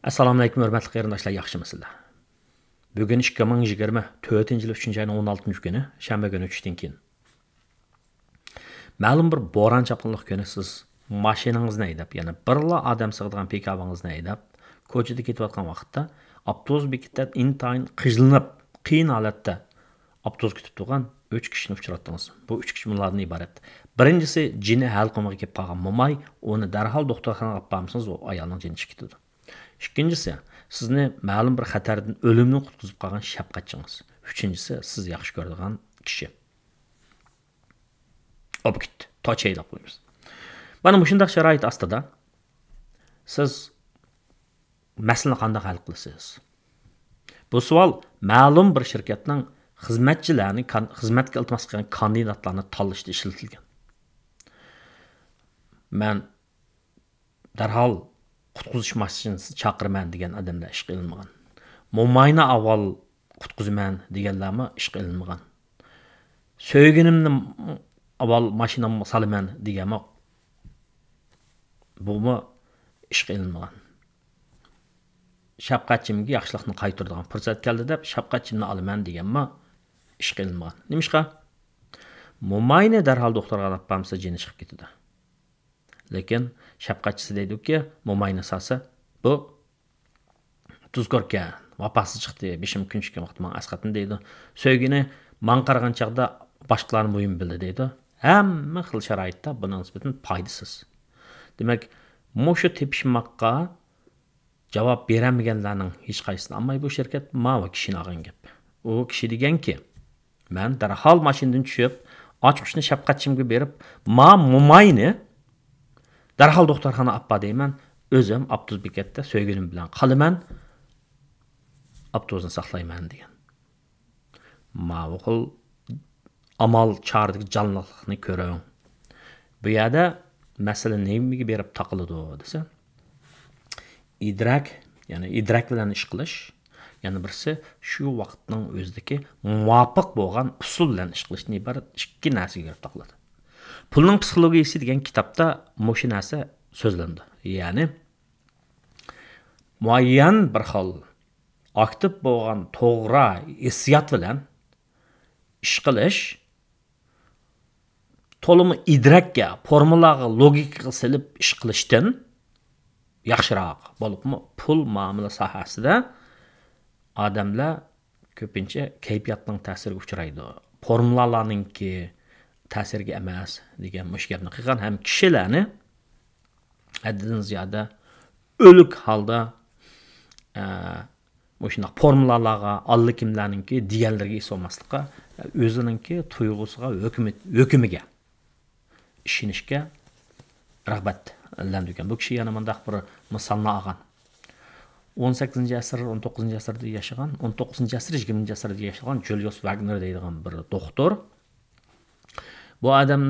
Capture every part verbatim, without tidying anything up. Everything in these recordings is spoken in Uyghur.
ئەسسالامۇئەلەيكۇم، ھۆرمەتلىك قېرىنداشلار، ياخشىمۇسىلەر؟ بۈگۈن ئىككى مىڭ يىگىرمە تۆتىنچى يىل ئۈچىنچى ئاينىڭ ئون ئالتىنچى كۈنى، شەنبە كۈنى چۈشتىن كېيىن. مەلۇم بىر بوران-چاپقۇنلۇق كۈنى سىز ماشىنىڭىزنى ھەيدەپ، يەنى بىرلا ئادەم سىغىدىغان پىكابىڭىزنى ھەيدەپ، كوچىدا كېتىۋاتقان ۋاقىتتا ئاپتوبۇس بېكىتىدە ئىنتايىن قىينىلىپ، قىيىن ھالەتتە ئاپتوبۇس كۈتۈپ تۇرغان ئۈچ كىشىنى ئۇچراتتىڭىز. بۇ ئۈچ كىشى مۇنۇلاردىن ئىبارەت. بىرىنچىسى جېنى ھەلقۇمىغا كېلىپ قالغان موماي، ئۇنى دەرھال دوختۇرخانىغا ئاپارمىسىڭىز، ئۇ ئايالنىڭ جېنى چىقىپ كېتىدۇ. ئىككىنچىسى، سىزنى مەلۇم بىر خەتەردىن ئۆلۈمدىن قۇتقۇزۇپ قالغان شەپقەتچىڭىز. ئۈچىنچىسى، سىز ياخشى كۆرىدىغان كىشى. ئوپۇپ كېتىتتى. توچەي دەپ قويىمىز. مانا مۇشۇنداق شارائىت ئاستىدا سىز مەسىلىنى قانداق ھەل قىلىسىز؟ بۇ سوئال مەلۇم بىر شىركەتنىڭ خىزمەتچىلەرنى كان-، خىزمەتكە ئىلتىماس قىلغان كاندىداتلارنى تاللىشتا ئىشلىتىلگەن. مەن دەرھال قۇتقۇزۇش ماشىنىسىنى چاقىرىمەن دېگەن ئادەملەر ئىشقا ئېلىنمىغان. موماينى ئاۋۋال قۇتقۇزىمەن دېگەنلەرمۇ ئىشقا ئېلىنمىغان. سۆيگىنىمنى ئاۋۋال ماشىنامغا سالىمەن دېگەنمۇ، بۇمۇ ئىشقا ئېلىنمىغان. شەپقەتچىمگە ياخشىلىقنى قايتۇرىدىغان پۇرسەت كەلدى دەپ، شەپقەتچىمنى ئالىمەن دېگەنمۇ ئىشقا ئېلىنمىغان. نېمىشقا؟ موماينى دەرھال دوختۇرخانىغا ئاپارمىسا، جېنى چىقىپ كېتىدۇ. لېكىن شەپقەتچىسى دەيدۇكى، موماينى سالسا، بۇ تۇزكوركەن، ۋاپاسىز چىقتى، بېشىم كۈن چۈشكەن ۋاقىت ماڭا ئەسقاتمىدى دەيدۇ. سۆيگىنى ماڭا قارىغان چاغدا باشقىلارنى مۇھىم بىلدى دەيدۇ. ھەممە خىل شارائىتتا بۇنىڭغا نىسبەتەن پايدىسىز. دېمەك، مۇشۇ تېپىشماققا جاۋاب بېرەلمىگەنلەرنىڭ ھېچقايسىسىنى ئالماي، بۇ شىركەت ماۋۇ كىشىنى ئالغان گەپ. ئۇ كىشى دېگەنكى، مەن دەرھال ماشىنىدىن چۈشۈپ، ئاچقۇچنى شەپقەتچىمگە بېرىپ، ما موماينى دەرھال دوختۇرخانىغا ئاپپا دەيمەن، ئۆزۈم ئاپتوبۇس بېكەتتە سۆيگۈنۈم بىلەن قالىمەن، ئاپتوبۇسنى ساقلايمەن دېگەن. ماۋۇ خىل ئامال چارىدىكى جانلىقلىقنى كۆرۈڭ. بۇ يەردە مەسىلە نېمىگە بېرىپ تاقىلىدۇ دېسە، ئىدراك، يەنى ئىدراك بىلەن ئىش قىلىش، يەنە بىرسى شۇ ۋاقىتنىڭ ئۆزىدىكى مۇۋاپىق بولغان ئۇسۇل بىلەن ئىش قىلىشتىن ئىبارەت ئىككى نەرسىگە كىرىپ تاقىلىدۇ. پۇلنىڭ پسىخولوگىيىسى دېگەن كىتابتا مۇشۇ نەرسە سۆزلىنىدۇ. يەنى مۇئەييەن بىر خىل ئاكتىپ بولغان توغرا ھېسسىيات بىلەن ئىش قىلىش، تولىمۇ ئىدراككە، فورمۇلاغا، لوگىكىغا سېلىپ ئىش قىلىشتىن ياخشىراق. بولۇپمۇ پۇل مۇئامىلە ساھەسىدە ئادەملەر كۆپىنچە كەيپىياتنىڭ تەسىرىگە ئۇچرايدۇ. فورمۇلالارنىڭكى تەسىرىگە ئەمەس دېگەن مۇشۇ گەپنى قىلغان ھەم كىشىلەرنى ھەددىدىن زىيادە ئۆلۈك ھالدا، ئە، مۇشۇنداق فورمۇلالارغا، ئاللىكىملەرنىڭكى دېگەنلىرىگە ئېسىلماسلىققا، ئۆزىنىڭكى تۇيغۇسىغا، ھۆكمى-، ھۆكمىگە ئىشىنىشكە رىغبەتلەندۈرگەن. بۇ كىشى يەنە مۇنداق بىر مىسالنى ئالغان. ئون سەككىزىنچى ئەسىر، ئون توققۇزىنچى ئەسىردە ياشىغان، ئون توققۇزىنچى ئەسىر، يىگىرمىنچى ئەسىردە ياشىغان جۇليۇس ۋاگنېر دەيدىغان بىر دوختۇر. بۇ ئادەم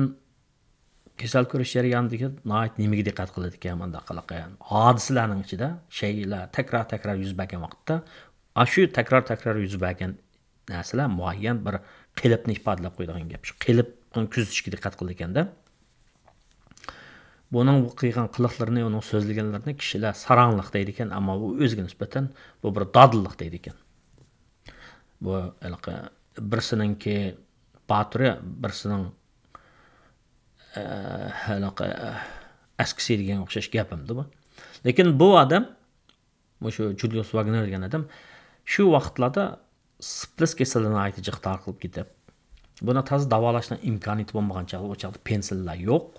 كېسەل كۆرۈش جەريانىدىكى ناھايىتى نېمىگە دىققەت قىلىدىكەن، مۇنداق قىلىقى ھادىسىلەرنىڭ ئىچىدە شەيئىلەر تەكرار-تەكرار يۈز بەرگەن ۋاقىتتا، ئاشۇ تەكرار-تەكرار يۈز بەرگەن نەرسىلەر مۇئەييەن بىر قېلىپنى ئىپادىلەپ قويىدىغان گەپ. شۇ قېلىپنى كۆزىتىشكە دىققەت قىلىدىكەندە، بۇنىڭ قىلغان قىلىقلىرىنى، ئۇنىڭ سۆزلىگەنلىرىنى كىشىلەر ساراڭلىق دەيدىكەن، ئەمما ئۇ ئۆزىگە نىسبەتەن بۇ بىر دادىللىق دەيدىكەن. بۇ ھېلىقى بىرسىنىڭكى باتۇرى، بىرسىنىڭ، ئە، ھېلىقى، ئە، ئەسكىسى دېگەنگە ئوخشاش گەپ ئەمدى بۇ. لېكىن بۇ ئادەم، مۇشۇ جۇليۇس ۋاگنېر دېگەن ئادەم شۇ ۋاقىتلاردا سىپلىس كېسىلى ناھايىتى جىق تارقىلىپ كېتىپ، بۇنى تازا داۋالاشنىڭ ئىمكانىيىتى بولمىغان چاغدا، ئۇ چاغدا پېنسىللار يوق.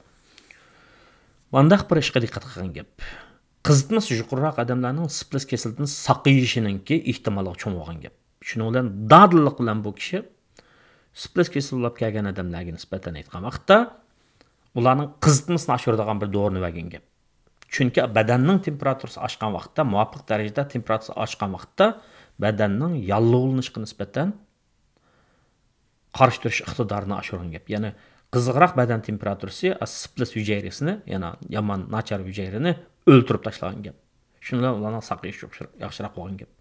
مانداق بىر ئىشقا دىققەت قىلغان گەپ. قىزىتمىسى يۇقىرىراق ئادەملەرنىڭ سىپلىس كېسىلىدىن ساقىيىشىنىڭكى ئېھتىماللىقى چوڭ بولغان گەپ. شۇنىڭ بىلەن دادىللىق بىلەن بۇ كىشى سىپلىس كېسىلى بولۇپ كەلگەن ئادەملەرگە نىسبەتەن ئېيتقان ۋاقىتتا، ئۇلارنىڭ قىزىتمىسىنى ئاشۇرىدىغان بىر دورىنى بەرگەن گەپ. چۈنكى بەدەننىڭ تېمپېراتۇرىسى ئاشقان ۋاقىتتا، مۇۋاپىق دەرىجىدە تېمپېراتۇرىسى ئاشقان ۋاقىتتا، بەدەننىڭ ياللۇغلىنىشقا نىسبەتەن قارشى تۇرۇش ئىقتىدارىنى ئاشۇرغان گەپ. يەنى قىزىقراق بەدەن تېمپېراتۇرىسى سىپلىس ھۈجەيرىسىنى، يەنى يامان، ناچار ھۈجەيرىنى ئۆلتۈرۈپ تاشلىغان گەپ. شۇنىڭ بىلەن ئۇلارنىڭ ساقىيىشى ياخشىراق، ياخشىراق بولغان گەپ.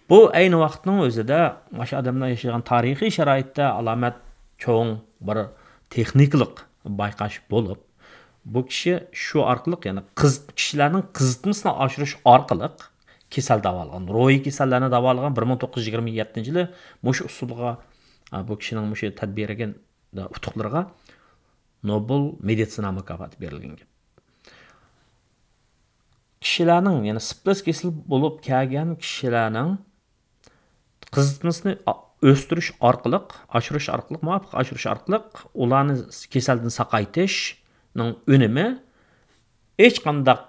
بۇ ئەينى ۋاقىتنىڭ ئۆزىدە مۇشۇ ئادەملەر ياشىغان تارىخىي شارائىتتا ئالامەت چوڭ بىر تېخنىكىلىق بايقاش بولۇپ، بۇ كىشى شۇ ئارقىلىق، يەنى قىز-، كىشىلەرنىڭ قىزىتمىسىنى ئاشۇرۇش ئارقىلىق كېسەل داۋالىغان، روھىي كېسەللەرنى داۋالىغان، بىر مىڭ توققۇز يۈز يىگىرمە يەتتىنچى يىلى مۇشۇ ئۇسۇلغا، ئا، بۇ كىشىنىڭ مۇشۇ تەدبىرىگە، ئۇتۇقلىرىغا نوبېل مېدىتسىنا مۇكاپاتى بېرىلگەن گەپ. كىشىلەرنىڭ، يەنى سىپلىس كېسىلى بولۇپ كەلگەن كىشىلەرنىڭ قىزىتمىسىنى ئا-، ئۆستۈرۈش ئارقىلىق، ئاشۇرۇش ئارقىلىق، مۇۋاپىق ئاشۇرۇش ئارقىلىق ئۇلارنى كېسەلدىن ساقايتىشنىڭ ئۈنۈمى ھېچقانداق،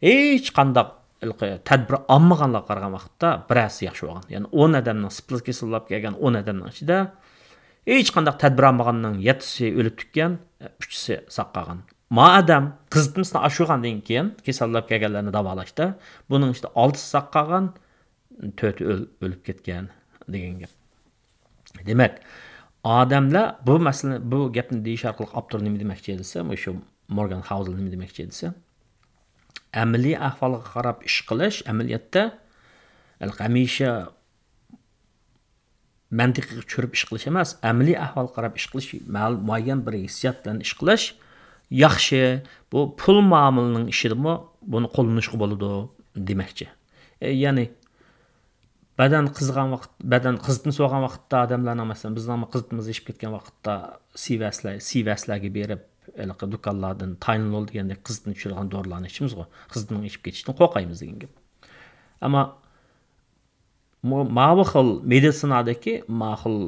ھېچقانداق ھېلىقى تەدبىر ئالمىغانلارغا قارىغان ۋاقىتتا بىر ھەسسە ياخشى بولغان. يەنى ئون ئادەمنىڭ، سىپلىس كېسىلى بولۇپ كەلگەن ئون ئادەمنىڭ ئىچىدە ھېچقانداق تەدبىر ئالمىغاننىڭ يەتتىسى ئۆلۈپ تۈگىگەن، ئۈچىسى ساق قالغان. ما ئادەم قىزىتمىسىنى ئاشۇرغاندىن كېيىن كېسەل بولۇپ كەلگەنلەرنى داۋالاشتا بۇنىڭ ئىچىدە ئالتىسى ساق قالغان، تۆتى ئۆل-، ئۆلۈپ كەتكەن دېگەن گەپ. دېمەك، ئادەملەر بۇ مەسىلىنى، بۇ گەپنى دېيىش ئارقىلىق ئاپتور نېمە دېمەكچى دېسە، مۇشۇ مورگان خاۋزېل نېمە دېمەكچى دېسە، ئەمەلىي ئەھۋالغا قاراپ ئىش قىلىش، ئەمەلىيەتتە ھەمىشە مەنتىقىغا چۈشۈرۈپ ئىش قىلىش ئەمەس، ئەمەلىي ئەھۋالغا قاراپ ئىش قىلىش، مەل-، مۇئەييەن بىر ھېسسىيات بىلەن ئىش قىلىش ياخشى. بۇ پۇل مۇئامىلىنىڭ ئىشىدىمۇ بۇنى قوللىنىشقا بولىدۇ دېمەكچى. ئە، يەنى بەدەن قىزىغان ۋاقىت، بەدەن قىزىتمىسى بولغان ۋاقىتتا ئادەملەرنىڭ، مەسىلەن، بىزنىڭ قىزىتمىمىز ئېشىپ كەتكەن ۋاقىتتا سىۋەسلەر، سىۋەسلەرگە بېرىپ، ھېلىقى دۇكانلاردىن تايلېنول دېگەندەك قىزىتما چۈشۈرىدىغان دورىلارنى ئىچىمىزغۇ، قىزىتمىنىڭ ئېشىپ كېتىشىدىن قورقايمىز دېگەن گەپ. ئەمما مۇ-، ماۋۇ خىل مېدىتسىنادىكى ماۋۇ خىل،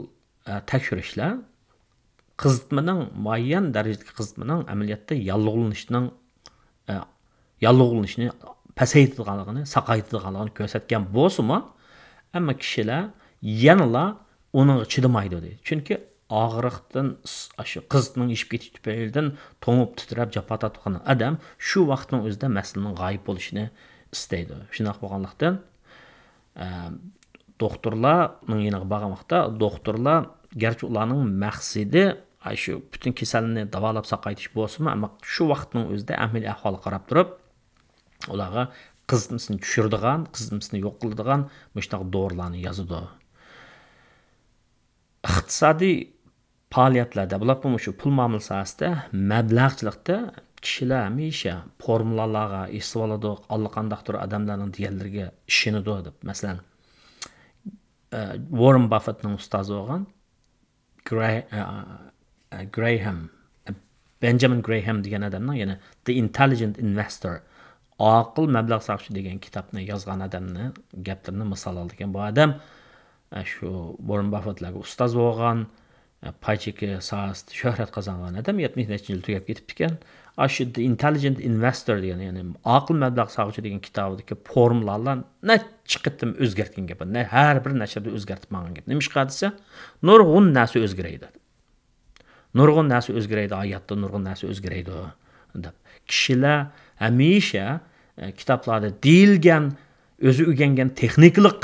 ئە، تەكشۈرۈشلەر قىزىتمىنىڭ، مۇئەييەن دەرىجىدىكى قىزىتمىنىڭ ئەمەلىيەتتە ياللۇغلىنىشنىڭ، ئە، ياللۇغلىنىشنى پەسەيتىدىغانلىقىنى، ساقايتىدىغانلىقىنى كۆرسەتكەن بولسىمۇ، ئەمما كىشىلەر يەنىلا ئۇنىڭغا چىدىمايدۇ دەيدۇ. چۈنكى ئاغرىقتىن، ئاشۇ قىزىتمىنىڭ ئېشىپ كېتىش تۈپەيلىدىن توڭۇپ تىترەپ جاپا تارتىۋاتقان ئادەم شۇ ۋاقىتنىڭ ئۆزىدە مەسىلىنىڭ غايىب بولۇشىنى ئىستەيدۇ. شۇنداق بولغانلىقتىن، ئە، دوختۇرلارنىڭ يېنىغا بارغان ۋاقىتتا، دوختۇرلار گەرچە ئۇلارنىڭ مەقسىتى ئاشۇ پۈتۈن كېسەلنى داۋالاپ ساقايتىش بولسىمۇ، ئەمما شۇ ۋاقىتنىڭ ئۆزىدە ئەمەلىي ئەھۋالغا قاراپ تۇرۇپ، ئۇلارغا قىزىتمىسىنى چۈشۈرىدىغان، قىزىتمىسىنى يوق قىلىدىغان مۇشۇنداق دورىلارنى يازىدۇ. ئىقتىسادىي پائالىيەتلەردە، بولۇپمۇ مۇشۇ پۇل مۇئامىلە ساھەسىدە، مەبلەغچىلىكتە كىشىلەر ھەمىشە فورمۇلالارغا ئېسىۋالىدۇ، ئاللىقانداقتۇر ئادەملەرنىڭ دېگەنلىرىگە ئىشىنىدۇ دەپ. مەسىلەن، ئە، ۋاررېن باففېتنىڭ ئۇستازى بولغان گرەي-، ئە، ئە، گرەيھەم، ئە، بېنجامىن گرەيھەم دېگەن ئادەمنىڭ، يەنى The Intelligent Investor، ئاقىل مەبلەغ سالغۇچى دېگەن كىتابنى يازغان ئادەمنى گەپلىرىنى مىسال ئالىدىكەن. بۇ ئادەم، ئە، شۇ ۋاررېن باففېتلارغا ئۇستاز بولغان، ئە، پاي چېكى ساھەسىدە شۆھرەت قازانغان ئادەم، يەتمىش نەچچە يىل تۈگەپ كېتىپتىكەن. ئاشۇ The Intelligent Investor دېگەن، يەنى ئاقىل مەبلەغ سالغۇچى دېگەن كىتابىدىكى فورمۇلالار نەچچە قېتىم ئۆزگەرتكەن گەپ. نە-، ھەر بىر نەشرىدە ئۆزگەرتىپ ماڭغان گەپ. نېمىشقا دېسە، نۇرغۇن نەرسە ئۆزگىرەيدۇ. نۇرغۇن نەرسە ئۆزگىرەيدۇ، ھاياتتا نۇرغۇن نەرسە ئۆزگىرەيدۇ دەپ. كىشىلەر ھەمىشە، ئە، كىتابلاردا دېيىلگەن، ئۆزى ئۆگەنگەن تېخنىكىلىق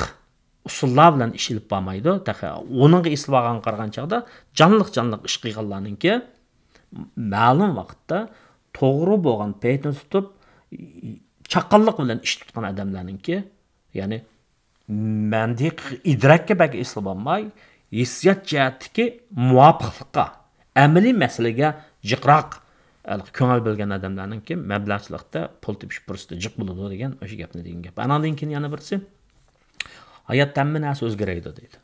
ئۇسۇللار بىلەن ئىش ئېلىپ بارمايدۇ. تېخى ئۇنىڭغا ئېسىلىۋالغانغا قارىغان چاغدا جانلىق-جانلىق ئىش قىلغانلارنىڭكى مەلۇم ۋاقىتتا توغرا بولغان پەيتنى تۇتۇپ، چاققانلىق بىلەن ئىش تۇتقان ئادەملەرنىڭكى، يەنى مەنتىقىي ئىدراككە بەك ئېسىل بولماي، ھېسسىيات جەھەتتىكى مۇۋاپىقلىققا، ئەمەلىي مەسىلىگە جىقراق كۆڭۈل بۆلگەن ئادەملەرنىڭكى مەبلەغچىلىكتە پۇل تېپىش پۇرسىتى جىق بولىدۇ دېگەن ئاشۇ گەپنى دېگەن گەپ. ئاناندىن كېيىن يەنە بىرسى، ھاياتتا ھەممە نەرسە ئۆزگىرەيدۇ دەيدۇ.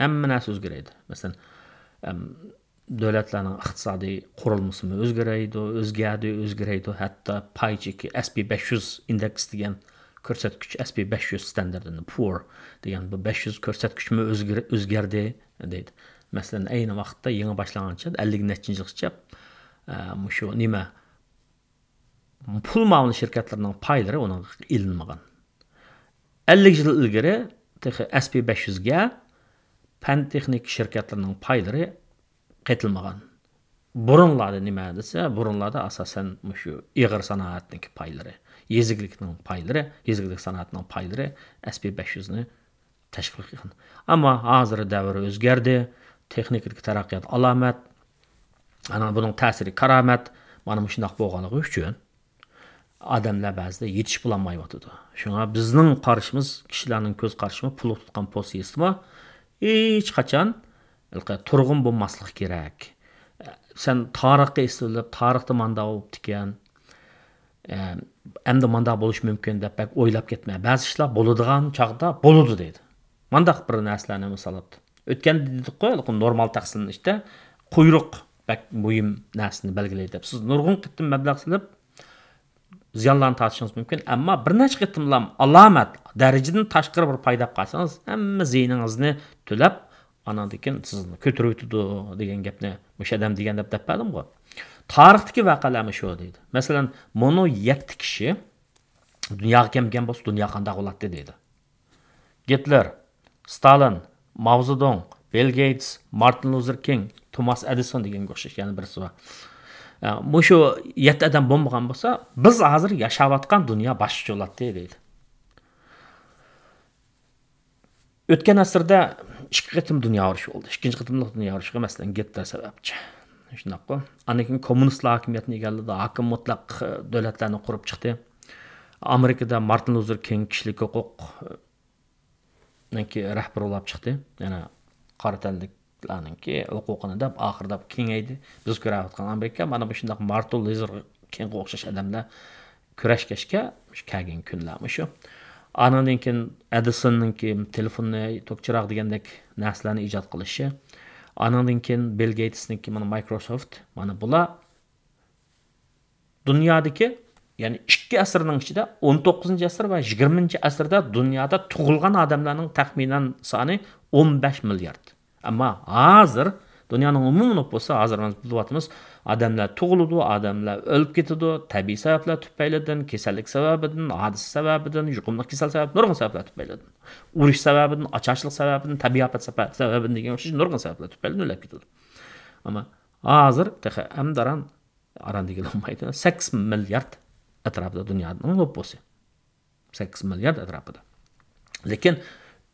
ھەممە نەرسە ئۆزگىرەيدۇ. مەسىلەن، ئەم، دۆلەتلەرنىڭ ئىقتىسادىي قۇرۇلمىسىمۇ ئۆزگىرەيدۇ، ئۆزگەردى، ئۆزگىرەيدۇ. ھەتتا پاي چېكى، S&P بەش يۈز ئىندېكس دېگەن كۆرسەتكۈچ، S&P بەش يۈز Standard and Poor دېگەن بۇ بەش يۈز كۆرسەتكۈچمۇ ئۆزگىر-، ئۆزگەردى دەيدۇ. مەسىلەن، ئەينى ۋاقىتتا يېڭى باشلانغانچە، ئەللىك نەچچىنچى يىلغىچە، ئە، مۇشۇ نېمە، پۇل مۇئامىلە شىركەتلىرىنىڭ پايلىرى ئۇنىڭغا ئېلىنمىغان. ئەللىك يىل ئىلگىرى تېخى S&P بەش يۈزگە پەن تېخنىكا شىركەتلىرىنىڭ پايلىرى قېتىلمىغان. بۇرۇنلاردا نېمە دېسە، بۇرۇنلاردا ئاساسەن مۇشۇ ئېغىر سانائەتنىڭكى پايلىرى، يېزا ئىگىلىكنىڭ پايلىرى، يېزا ئىگىلىك سانائەتنىڭ پايلىرى S&P بەش يۈزنى تەشكىل قىلغان. ئەمما ھازىر دەۋر ئۆزگەردى، تېخنىكىدىكى تەرەققىيات ئالامەت، ئانا بۇنىڭ تەسىرى كارامەت، مانا مۇشۇنداق بولغانلىقى ئۈچۈن ئادەملەر بەزىدە يېتىشىپ بولالمايۋاتىدۇ. شۇڭا بىزنىڭ قارىشىمىز، كىشىلەرنىڭ كۆز قارىشىمۇ، پۇلغا تۇتقان پوزىتسىيىسىمۇ ھېچقاچان تۇرغۇن بولماسلىقى كېرەك. سەن تارىخقا ئېسىلىپ، تارىختا مانداق بوپتىكەن، ئە، ئەمدى مانداق بولۇشى مۇمكىن دەپ بەك ئويلاپ كەتمە. بەزى ئىشلار بولىدىغان چاغدا بولىدۇ دەيدۇ. مانداق بىر نەرسىلەرنى مىسال ئاپتۇ. ئۆتكەندە دېدۇققۇ، نورمال تەقسىملىنىشتە قۇيرۇق بەك مۇھىم نەرسىنى بەلگىلەيدۇ دەپ. سىز نۇرغۇن قېتىم مەبلەغ سېلىپ، زىيانلارنى تارتىشىڭىز مۇمكىن، ئەمما بىر نەچچە قېتىملام ئالامەت دەرىجىدىن تاشقىرى بىر پايدا ئاپ قالسىڭىز، ھەممە زىيىنىڭىزنى تۆلەپ، ئاناندىن كېيىن سىزنى كۆتۈرۈۋېتىدۇ دېگەن گەپنى مۇشۇ ئادەم دېگەن دەپ، دەپ بەردىمغۇ. تارىختىكى ۋەقەلەرمۇ شۇ دەيدۇ. مەسىلەن، مۇنۇ يەتتە كىشى دۇنياغا كەلمىگەن بولسا، دۇنيا قانداق بولاتتى دەيدۇ. گىتلېر، ستالىن، ماۋزېدۇڭ، بىل گېيتس، مارتىن لۇزېر كىڭ، توماس ئەدىسون دېگەنگە ئوخشاش يەنە بىرسى بار. ئە، مۇشۇ يەتتە ئادەم بولمىغان بولسا، بىز ھازىر ياشاۋاتقان دۇنيا باشقىچە بولاتتى دەيدۇ. ئۆتكەن ئەسىردە ئىككى قېتىم دۇنيا ئۇرۇشى بولدى. ئىككىنچى قېتىملىق دۇنيا ئۇرۇشىغا، مەسىلەن، گىتلېر سەۋەبچى. شۇنداققۇ؟ ئاندىن كېيىن كوممۇنىستلار ھاكىمىيەتنى ئىگىلىدى، ھاكىم مۇتلەق دۆلەتلەرنى قۇرۇپ چىقتى. ئامېرىكىدا مارتىن لۇزېر كىڭ كىشىلىك ھوقۇق نىڭكى رەھبىرى بولاپ چىقتى. يەنە قارا تەنلىكلەرنىڭكى ھوقۇقىنى دەپ، ئاخىرىدا كېڭەيدى. بىز كۆرۈۋاتقان ئامېرىكا، مانا مۇشۇنداق مارتىن لۇزېر كىڭغا ئوخشاش ئادەملەر كۈرەشكەچكە، مۇشۇ كەلگەن كۈنلەر مۇشۇ. ئانىڭدىن كېيىن ئەدىسوننىڭكى تېلېفوننى، توك چىراغ دېگەندەك نەرسىلەرنى ئىجاد قىلىشى. ئانىڭدىن كېيىن بىل گېيتسنىڭكى مانا مايكروسوفت، مانا بۇلار دۇنيادىكى، يەنى ئىككى ئەسىرنىڭ ئىچىدە، ئون توققۇزىنچى ئەسىر ۋە يىگىرمىنچى ئەسىردە دۇنيادا تۇغۇلغان ئادەملەرنىڭ تەخمىنەن سانى ئون بەش مىليارد. ئەمما ھازىر دۇنيانىڭ ئومۇمىي نوپۇسى، ھازىر بىز بىلىۋاتىمىز، ئادەملەر تۇغۇلىدۇ، ئادەملەر ئۆلۈپ كېتىدۇ، تەبىئىي سەۋەبلەر تۈپەيلىدىن، كېسەللىك سەۋەبىدىن، ھادىسە سەۋەبىدىن، يۇقۇملۇق كېسەل سەۋەبىدىن، نۇرغۇن سەۋەبلەر تۈپەيلىدىن. ئۇرۇش سەۋەبىدىن، ئاچارچىلىق سەۋەبىدىن، تەبىئىي ئاپەت سەۋە-، سەۋەبىدىن دېگەن ئوخشاش نۇرغۇن سەۋەبلەر تۈپەيلىدىن ئۆلۈپ كېتىدۇ. ئەمما ھازىر تېخى ئەمدى ئاران، ئاران دېگىلى بولمايدۇ، سەككىز مىليارد ئەتراپىدا دۇنيانىڭ نوپۇسى. سەككىز مىليارد ئەتراپىدا. لېكىن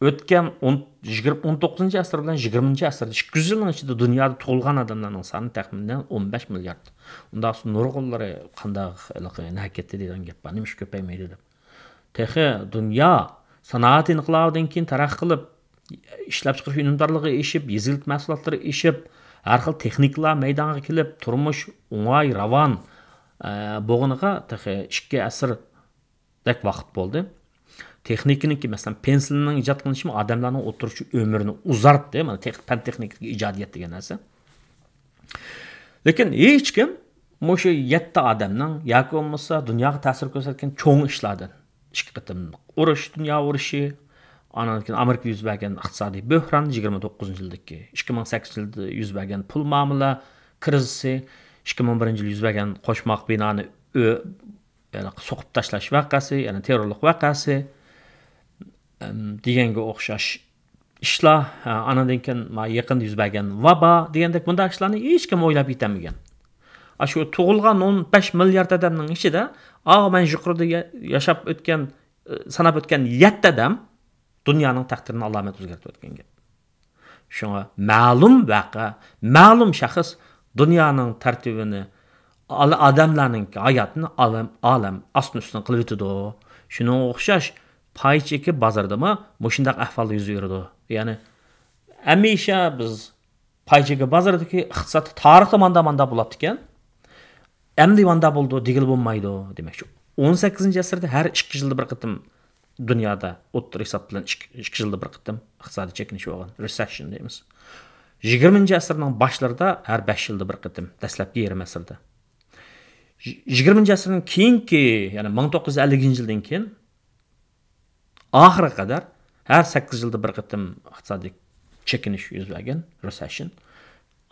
ئۆتكەن ئون، يىگىرمە، ئون توققۇزىنچى ئەسىر بىلەن يىگىرمىنچى ئەسىردە ئىككى يۈز يىلنىڭ ئىچىدە دۇنيادا تۇغۇلغان ئادەملەرنىڭ سانى تەخمىنەن ئون بەش مىليارد. ئۇنداق نۇرغۇنلىرى قانداق ھېلىقى نەگە كەتتى دەيدىغان گەپ بار. نېمىشقا كۆپەيمەيدۇ دەپ. تېخى دۇنيا سانائەت ئىنقىلابىدىن كېيىن تەرەققىي قىلىپ، ئىشلەپچىقىرىش ئۈنۈمدارلىقى ئېشىپ، يېزا ئىگىلىك مەھسۇلاتلىرى ئېشىپ، ھەر خىل تېخنىكىلار مەيدانغا كېلىپ، تۇرمۇش ئوڭاي، راۋان، ئە، بولغىنىغا تېخى ئىككى ئەسىردەك ۋاقىت بولدى. تېخنىكىنىڭكى، مەسىلەن، پېنسىلىننىڭ ئىجاد قىلىنىشىمۇ ئادەملەرنىڭ ئوتتۇرىچە ئۆمرىنى ئۇزارتتى. مانا، تېخ-، پەن تېخنىكىدىكى ئىجادىيەت دېگەن نەرسە. لېكىن ھېچكىم مۇشۇ يەتتە ئادەمنىڭ ياكى بولمىسا دۇنياغا تەسىر كۆرسەتكەن چوڭ ئىشلاردىن، ئىككى قېتىملىق ئۇرۇش، دۇنيا ئۇرۇشى، ئانان كېيىن ئامېرىكىدا يۈز بەرگەن ئىقتىسادىي بۆھران، يىگىرمە توققۇزىنچى يىلدىكى، ئىككى مىڭ سەككىزىنچى يىلدا يۈز بەرگەن پۇل مۇئامىلە كىرىزىسى، ئىككى مىڭ بىرىنچى يىلدا يۈز بەرگەن قوشماق بىنانى ئۆ-، يەنى سوقۇپ تاشلاش ۋەقەسى، يەنى تېررورلۇق ۋەقەسى، ئەم، دېگەنگە ئوخشاش ئىشلار، ھە، ئانىڭدىن كېيىن ما يېقىندا يۈز بەرگەن ۋابا دېگەندەك بۇنداق ئىشلارنى ھېچكىم ئويلاپ يېتەلمىگەن. ئاشۇ تۇغۇلغان ئون بەش مىليارد ئادەمنىڭ ئىچىدە، ئاۋۇ مەن يۇقىرىدا يا-، ياشاپ ئۆتكەن، ئى، ساناپ ئۆتكەن يەتتە ئادەم دۇنيانىڭ تەقدىرىنى ئالامەت ئۆزگەرتىۋەتكەن گەپ. شۇڭا مەلۇم ۋەقە، مەلۇم شەخس دۇنيانىڭ تەرتىپىنى، ئال-، ئادەملەرنىڭ ھاياتىنى ئالەم، ئالەم ئاستىن ئۈستۈن قىلىۋېتىدۇ. شۇنىڭغا ئوخشاش پاي چېكى بازىرىدىمۇ مۇشۇنداق ئەھۋال يۈز بېرىدۇ. يەنى ھەمىشە بىز پاي چېكى بازىرىدىكى ئىقتىساد تارىختا ماندا ماندا بولۇپتىكەن. ئەمدى ماندا بولىدۇ دېگىلى بولمايدۇ دېمەكچى. ئون سەككىزىنچى ئەسىردە ھەر ئىككى يىلدا بىر قېتىم دۇنيادا ئوتتۇرا ھېساب بىلەن ئىككى، ئىككى يىلدا بىر قېتىم ئىقتىسادىي چېكىنىش بولغان، رېسېشن دەيمىز. يىگىرمىنچى ئەسىرنىڭ باشلىرىدا ھەر بەش يىلدا بىر قېتىم، دەسلەپكى يېرىم ئەسىردە. يىگىرمىنچى ئەسىرنىڭ كېيىنكى، يەنى مىڭ توققۇز يۈز ئەللىكىنچى يىلدىن كېيىن ئاخىرىغا قەدەر ھەر سەككىز يىلدا بىر قېتىم ئىقتىسادىي چېكىنىش يۈز بەرگەن، رېسېشن.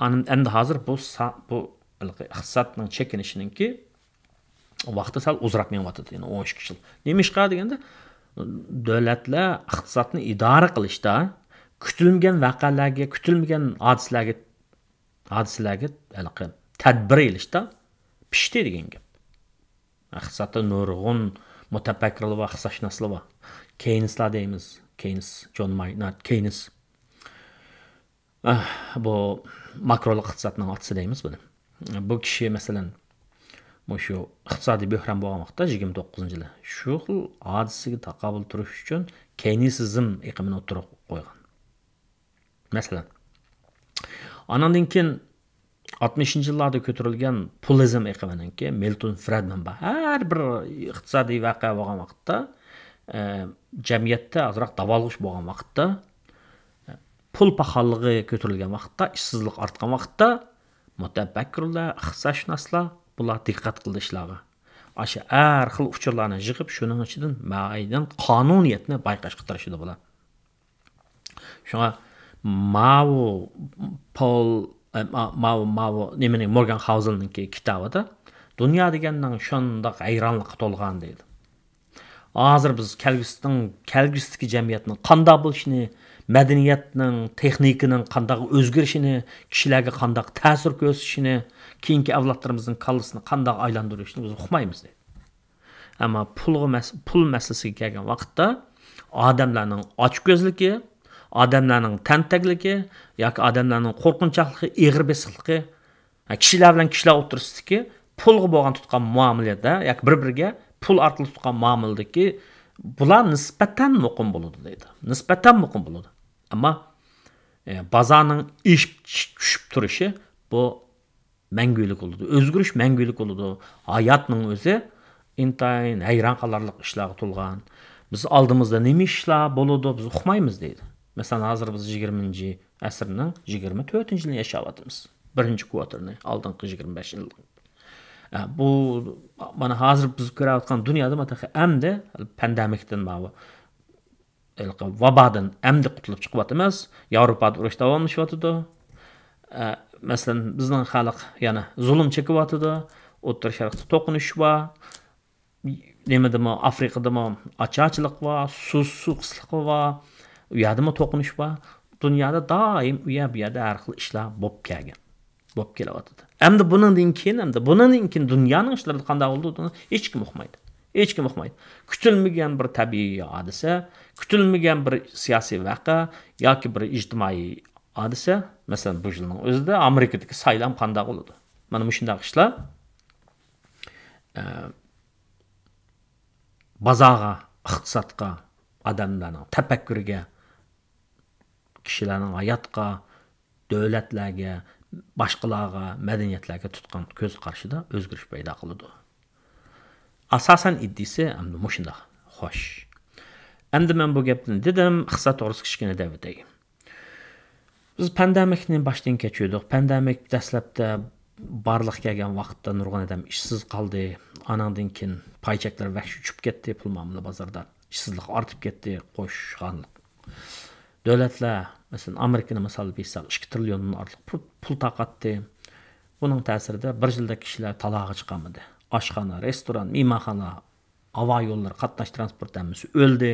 ئەمدى ھازىر بۇ سا-، بۇ ھېلىقى ئىقتىسادنىڭ چېكىنىشىنىڭكى ۋاقتى سەل ئۇزراق مېڭىۋاتىدۇ، يەنى ئون ئىككى يىل. نېمىشقا دېگەندە، دۆلەتلەر ئىقتىسادنى ئىدارە قىلىشتا، كۈتۈلمىگەن ۋەقەلەرگە، كۈتۈلمىگەن ھادىسىلەرگە، ھادىسىلەرگە ھېلىقى تەدبىر ئېلىشتا پىشتى دېگەن گەپ. ئىقتىسادتا نۇرغۇن مۇتەپەككۇرلار بار، ئىقتىسادشۇناسلار بار. كېينسلار دەيمىز. كېينس، جون ماينارد كېينس. ئەھ، بۇ ماكرولۇق ئىقتىسادنىڭ ئاتىسى دەيمىز بۇنى. بۇ كىشى، مەسىلەن، مۇشۇ ئىقتىسادىي بۆھران بولغان ۋاقىتتا، يىگىرمە توققۇزىنچى يىلى، شۇ خىل ھادىسىگە تاقابىل تۇرۇش ئۈچۈن كېينسىزم ئېقىمىنى ئوتتۇرىغا قويغان. مەسىلەن، ئانىڭدىن كېيىن ئاتمىشىنچى يىللاردا كۆتۈرۈلگەن پۇلىزم ئېقىمىنىڭكى مىلتون فرېدمان بار. ھەر بىر ئىقتىسادىي ۋەقە بولغان ۋاقىتتا، ئە، جەمئىيەتتە ئازراق داۋالغۇش بولغان ۋاقىتتا، ئە، پۇل پاخاللىقى كۆتۈرۈلگەن ۋاقىتتا، ئىشسىزلىق ئارتقان ۋاقىتتا مۇتەپەككۇرلار، ئىقتىسادشۇناسلار بۇلار دىققەت قىلىدۇ ئىشلارغا. ئاشۇ ھەر خىل ئۇچۇرلارنى يىغىپ، شۇنىڭ ئىچىدىن مۇئەييەن قانۇنىيەتنى بايقاشقا تىرىشىدۇ بۇلار. شۇڭا ماۋۇ پول، ئە، ما-، ماۋۇ، ماۋۇ نېمىنى، مورگان خاۋزېلنىڭكى كىتابىدا دۇنيا دېگەننىڭ شۇنداق ھەيرانلىققا تولغان دەيدۇ. ھازىر بىز كەلگۈسىنىڭ، كەلگۈسىدىكى جەمئىيەتنىڭ قانداق بولۇشىنى، مەدەنىيەتنىڭ، تېخنىكىنىڭ قانداق ئۆزگىرىشىنى، كىشىلەرگە قانداق تەسىر كۆرسىتىشىنى، كېيىنكى ئەۋلادلىرىمىزنىڭ كاللىسىنى قانداق ئايلاندۇرۇشىنى بىز ئۇقمايمىز دەيدۇ. ئەمما پۇلغا مەس-، پۇل مەسىلىسىگە كەلگەن ۋاقىتتا ئادەملەرنىڭ ئاچكۆزلۈكى، ئادەملەرنىڭ تەنتەكلىكى ياكى ئادەملەرنىڭ قورقۇنچاقلىقى، ئېغىر بېسىقلىقى، ھە، كىشىلەر بىلەن كىشىلەر ئوتتۇرىسىدىكى پۇلغا بولغان تۇتقان مۇئامىلىدە ياكى بىر-بىرىگە پۇل ئارقىلىق تۇتقان مۇئامىلىدىكى بۇلار نىسبەتەن مۇقىم بولىدۇ دەيدۇ. نىسبەتەن مۇقىم بولىدۇ. ئەمما، ئە، بازارنىڭ ئېشىپ چۈشۈپ تۇرۇشى بۇ مەڭگۈلۈك بولىدۇ. ئۆزگىرىش مەڭگۈلۈك بولىدۇ. ھاياتنىڭ ئۆزى ئىنتايىن ھەيران قالارلىق ئىشلارغا تولغان. بىز ئالدىمىزدا نېمە ئىشلار بولىدۇ، بىز ئۇقمايمىز دەيدۇ. مەسىلەن، ھازىر بىز يىگىرمىنچى ئەسىرنىڭ يىگىرمە تۆتىنچى يىلىنى ياشاۋاتىمىز. بىرىنچى كۋارتىرنى، ئالدىنقى يىگىرمە بەش يىل. ئە، بۇ، مانا، ھازىر بىز كۆرۈۋاتقان دۇنيادا، مانا، تېخى ئەمدى پاندېمىكتىن، ماۋۇ ھېلىقى ۋابادىن ئەمدى قۇتۇلۇپ چىقىۋاتىمىز. ياۋروپادا ئۇرۇش داۋاملىشىۋاتىدۇ. ئە، مەسىلەن، بىزنىڭ خەلق يەنە زۇلۇم چېكىۋاتىدۇ. ئوتتۇرا شەرقتە توقۇنۇش بار. نېمىدىمۇ، ئافرىقىدىمۇ ئاچارچىلىق بار، سۇ، سۇ قىسلىقى بار. ئۇ يەردىمۇ توقۇنۇش بار. دۇنيادا دائىم ئۇ يەر، بۇ يەردە ھەر خىل ئىشلار بولۇپ كەلگەن. بولۇپ كېلىۋاتىدۇ. ئەمدى بۇنىڭدىن كېيىن، ئەمدى بۇنىڭدىن كېيىن دۇنيانىڭ ئىشلىرىدا قانداق بولىدۇ، ھېچكىم ئۇقمايدۇ. ھېچكىم ئۇقمايدۇ. كۈتۈلمىگەن بىر تەبىئىي ھادىسە، كۈتۈلمىگەن بىر سىياسىي ۋەقە ياكى بىر ئىجتىمائىي ھادىسە، مەسىلەن، بۇ يىلنىڭ ئۆزىدە ئامېرىكىدىكى سايلام قانداق بولىدۇ؟ مانا مۇشۇنداق ئىشلار، ئە، بازارغا، ئىقتىسادقا، ئادەملەرنىڭ تەپەككۇرىگە، كىشىلەرنىڭ ھاياتقا، دۆلەتلەرگە، باشقىلارغا، مەدەنىيەتلەرگە تۇتقان كۆز قارىشىدا ئۆزگىرىش پەيدا قىلىدۇ. ئاساسەن ئىدىيىسى ئەمدى مۇشۇنداق. خوش. ئەمدى مەن بۇ گەپنى دېدىم، ئىقتىساد توغرىسىدا كىچىككىنە دەۋېتەي. بىز پاندېمىكنى باشتىن كەچۈردۇق. پاندېمىك دەسلەپتە بارلىققا كەلگەن ۋاقىتتا نۇرغۇن ئادەم ئىشسىز قالدى. ئانىڭدىن كېيىن پاي چەكلىرى ۋەھشىي چۈشۈپ كەتتى، پۇل مۇئامىلە بازىرىدا. ئىشسىزلىق ئارتىپ كەتتى، قوش خانلىق. دۆلەتلەر، مەسىلەن، ئامېرىكىنى مىسال بەرسەك، ئىككى تىرىليوندىن ئارتۇق پۇل، پۇل تارقاتتى. بۇنىڭ تەسىرىدە بىر يىلدا كىشىلەر تالاغا چىقالمىدى. ئاشخانا، رېستوران، مېھمانخانا، ھاۋا يوللىرى، قاتناش ترانسپورت ھەممىسى ئۆلدى.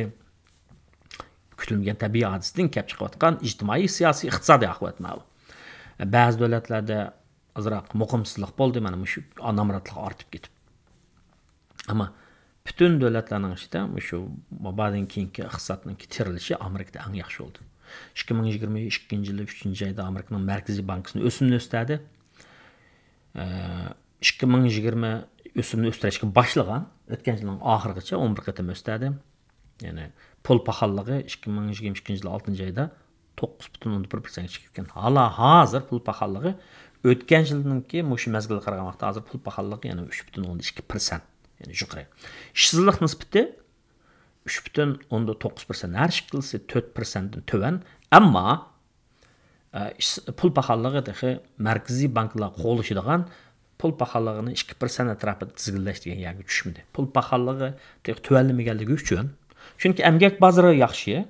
كۈتۈلمىگەن تەبىئىي ھادىسىدىن كېلىپ چىقىۋاتقان ئىجتىمائىي، سىياسىي، ئىقتىسادىي ئاقىۋەت ماۋۇ. بەزى دۆلەتلەردە ئازراق مۇقىمسىزلىق بولدى، مانا مۇشۇ نامراتلىق ئارتىپ كېتىپ. ئەمما پۈتۈن دۆلەتلەرنىڭ ئىچىدە مۇشۇ ۋابادىن كېيىنكى ئىقتىسادنىڭكى تىرىلىشى ئامېرىكىدا ئەڭ ياخشى بولدى. ئىككى مىڭ يىگىرمە ئىككىنچى يىلى ئۈچىنچى ئايدا ئامېرىكىنىڭ مەركىزىي بانكىسى ئۆسۈمنى ئۆستۈردى. ئىككى مىڭ يىگىرمە ئۆسۈمنى ئۆستۈرۈشكە باشلىغان، ئۆتكەن يىلنىڭ ئاخىرىغىچە ئون بىر قېتىم ئۆستۈردى. يەنى پۇل پاخاللىقى ئىككى مىڭ يىگىرمە ئىككىنچى يىل ئالتىنچى ئايدا توققۇز پۈتۈن ئوندىن بىر پىرسەنتكە چىقىپ كەتكەن. ھالا ھازىر پۇل پاخاللىقى ئۆتكەن يىلنىڭكى مۇشۇ مەزگىلگە قارىغان ۋاقىتتا ھازىر پۇل پاخاللىقى يەنە ئۈچ پۈتۈن ئوندىن ئىككى پىرسەنت، يەنى يۇقىرى. ئىشسىزلىق نىسبىتى ئۈچ پۈتۈن ئوندىن توققۇز پىرسەنت، ھەر ئىككىلىسى تۆت پىرسەنتتىن تۆۋەن. ئەمما، ئە، ئىش-، پۇل پاخاللىقى تېخى مەركىزىي بانكىلار قوغلىشىدىغان پۇل پاخاللىقىنى ئىككى پىرسەنت ئەتراپىدا تىزگىنلەش دېگەن يەرگە چۈشمىدى. پۇل پاخاللىقى تېخى تۆۋەنلىمىگەنلىكى ئۈچۈن، چۈنكى ئەمگەك بازىرى ياخشى،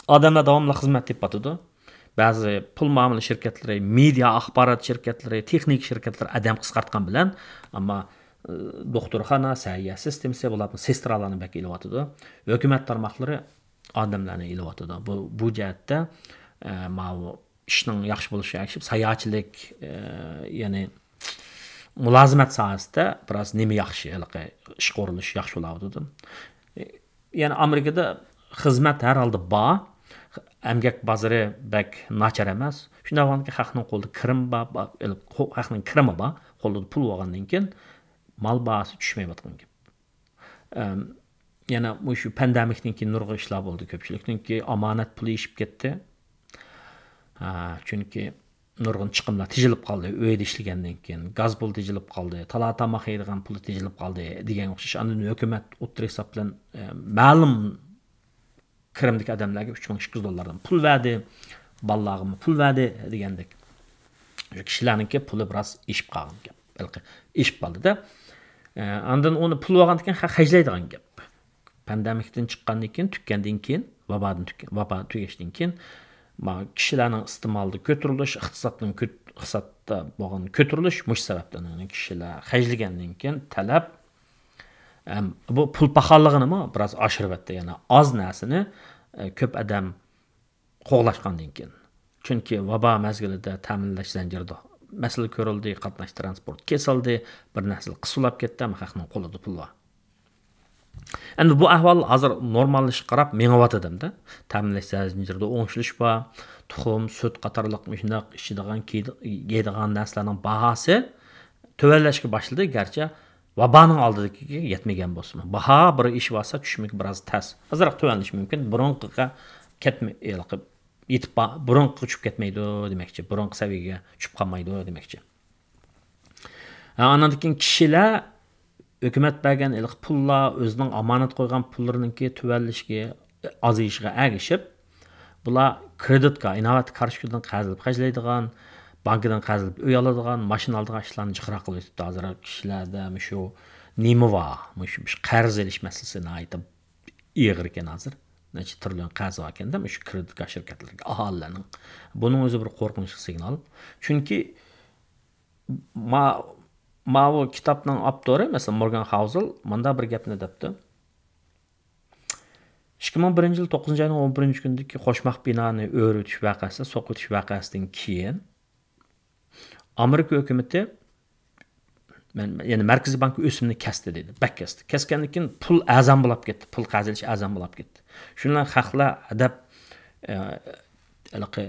ئادەملەر داۋاملىق خىزمەت تېپىۋاتىدۇ. بەزى پۇل مۇئامىلە شىركەتلىرى، مېدىيا ئاخبارات شىركەتلىرى، تېخنىكا شىركەتلىرى ئادەم قىسقارتقان بىلەن، ئەمما، ئى، دوختۇرخانا، سەھىيە سىستېمىسى، بۇلار سېسترالارنى بەك ئېلىۋاتىدۇ. ھۆكۈمەت تارماقلىرى ئادەملەرنى ئېلىۋاتىدۇ. بۇ، بۇ جەھەتتە، ئە، ماۋۇ ئىشنىڭ ياخشى بولۇشىغا ئەگىشىپ، ساياھەتچىلىك، ئە، يەنى مۇلازىمەت ساھەسىدە بىراز نېمە ياخشى، ھېلىقى ئىشقا ئورۇنلىشىش ياخشى بولاۋاتىدۇ. يەنى ئامېرىكىدا خىزمەت ھەر ھالدا بار، ئەمگەك بازىرى بەك ناچار ئەمەس. شۇنداق بولغاندىكىن خەقنىڭ قولىدا كىرىم بار، با-، خەقنىڭ كىرىمى بار، قولىدا پۇل بولغاندىن كېيىن مال باھاسى چۈشمەيۋاتقان گەپ. ئەم، يەنە مۇشۇ پاندېمىكتىن كېيىن نۇرغۇن ئىشلار بولدى كۆپچىلىكنىڭكى، ئامانەت پۇلى ئېشىپ كەتتى. ھە، چۈنكى نۇرغۇن چىقىملار تېجىلىپ قالدى. ئۆيدە ئىشلىگەندىن كېيىن گاز پۇلى تېجىلىپ قالدى، تالا تاماق يەيدىغان پۇلى تېجىلىپ قالدى دېگەنگە ئوخشاش. ئاندىن ھۆكۈمەت ئوتتۇرا ھېساب بىلەن، ئە، مەلۇم كىرىمدىكى ئادەملەرگە ئۈچ مىڭ ئىككى يۈز دوللاردىن پۇل بەردى، بالىلارغىمۇ پۇل بەردى دېگەندەك. شۇ كىشىلەرنىڭكى پۇلى بىراز ئېشىپ قالغان گەپ. ھېلىقى ئېشىپ قالدى-دە. ئە، ئاندىن ئۇنى پۇل بولغاندىن كېيىن خە-، خەجلەيدىغان گەپ. پاندېمىكتىن چىققاندىن كېيىن، تۈگىگەندىن كېيىن، ۋابادىن تۈگە-، ۋابا تۈگەشتىن كېيىن، ما-، كىشىلەرنىڭ ئىستېمالىدا كۆتۈرۈلۈش، ئىقتىسادنىڭ كۆت-، ئىقتىسادتا بولغان كۆتۈرۈلۈش مۇشۇ سەۋەبتىن، يەنى كىشىلەر خەجلىگەندىن كېيىن تەلەپ، ئەم، بۇ پۇل پاخاللىقىنىمۇ بىراز ئاشۇرۇۋەتتى. يەنى ئاز نەرسىنى، ئە، كۆپ ئادەم قوغلاشقاندىن كېيىن. چۈنكى ۋابا مەزگىلىدە تەمىنلەش زەنجىرىدە مەسىلە كۆرۈلدى، قاتناش تىرانسپورت كېسىلدى، بىر نەرسىلەر قىسىللاپ كەتتى، ئەمما خەقنىڭ قولىدا پۇل بار. ئەمدى بۇ ئەھۋال ھازىر نورماللىشىشقا قاراپ مېڭىۋاتىدۇ-دە. تەمىنلەش زەنجىرىدە ئوڭشىلىش بار، تۇخۇم، سۈت قاتارلىق مۇشۇنداق ئىچىدىغان، كىيىدىغان، يەيدىغان نەرسىلەرنىڭ باھاسى تۆۋەنلەشكە باشلىدى، گەرچە ۋابانىڭ ئالدىدىكىگە يەتمىگەن بولسىمۇ. باھا بىر ئېشىۋالسا، چۈشمىكى بىراز تەس. ئازراق تۆۋەنلىشى مۇمكىن. بۇرۇنقىغا كەتمە-، ھېلىقى يېتىپ با-، بۇرۇنقىغا چۈشۈپ كەتمەيدۇ دېمەكچى. بۇرۇنقى سەۋىيەگە چۈشۈپ قالمايدۇ دېمەكچى. ھە، ئانىڭدىن كېيىن كىشىلەر ھۆكۈمەت بەرگەن ھېلىقى پۇللار، ئۆزىنىڭ ئامانەت قويغان پۇللىرىنىڭكى تۆۋەنلىشىگە، ئازىيىشىغا ئەگىشىپ، بۇلار كرېدىتكا، ئىناۋەت كارتوچكىدىن قەرز ئېلىپ خەجلەيدىغان، بانكىدىن قەرز ئېلىپ ئۆي ئالىدىغان، ماشىنا ئالىدىغان ئىشلارنى جىقراق قىلىۋېتىپتۇ. ھازىر كىشىلەردە مۇشۇ نېمە بار؟ مۇشۇ، مۇشۇ قەرز ئېلىش مەسىلىسى ناھايىتى ئېغىر ئىكەن ھازىر. نەچچە تىرىليون قەرز بار ئىكەندە، مۇشۇ كرېدىتكا شىركەتلەرگە، ئاھالىلەرنىڭ. بۇنىڭ ئۆزى بىر قورقۇنچلۇق سىگنال. چۈنكى ما-، ماۋۇ كىتابنىڭ ئاپتورى، مەسىلەن، مورگان خاۋزېل مۇنداق بىر گەپنى دەپتۇ. ئىككى مىڭ بىرىنچى يىل توققۇزىنچى ئاينىڭ ئون بىرىنچى كۈنىدىكى قوشماق بىنانى ئۆرۈۋېتىش ۋەقەسى، سوقۇۋېتىش ۋەقەسىدىن كېيىن، ئامېرىكا ھۆكۈمىتى، مەن، يەنى مەركىزىي بانكا ئۆسۈمنى كەستى دېدى. بەك كەستى. كەسكەندىن كېيىن پۇل ئەرزان بولاپ كەتتى. پۇل قەرز ئېلىش ئەرزان بولاپ كەتتى. شۇنىڭ بىلەن خەقلەر ئەدەپ، ئە، ھېلىقى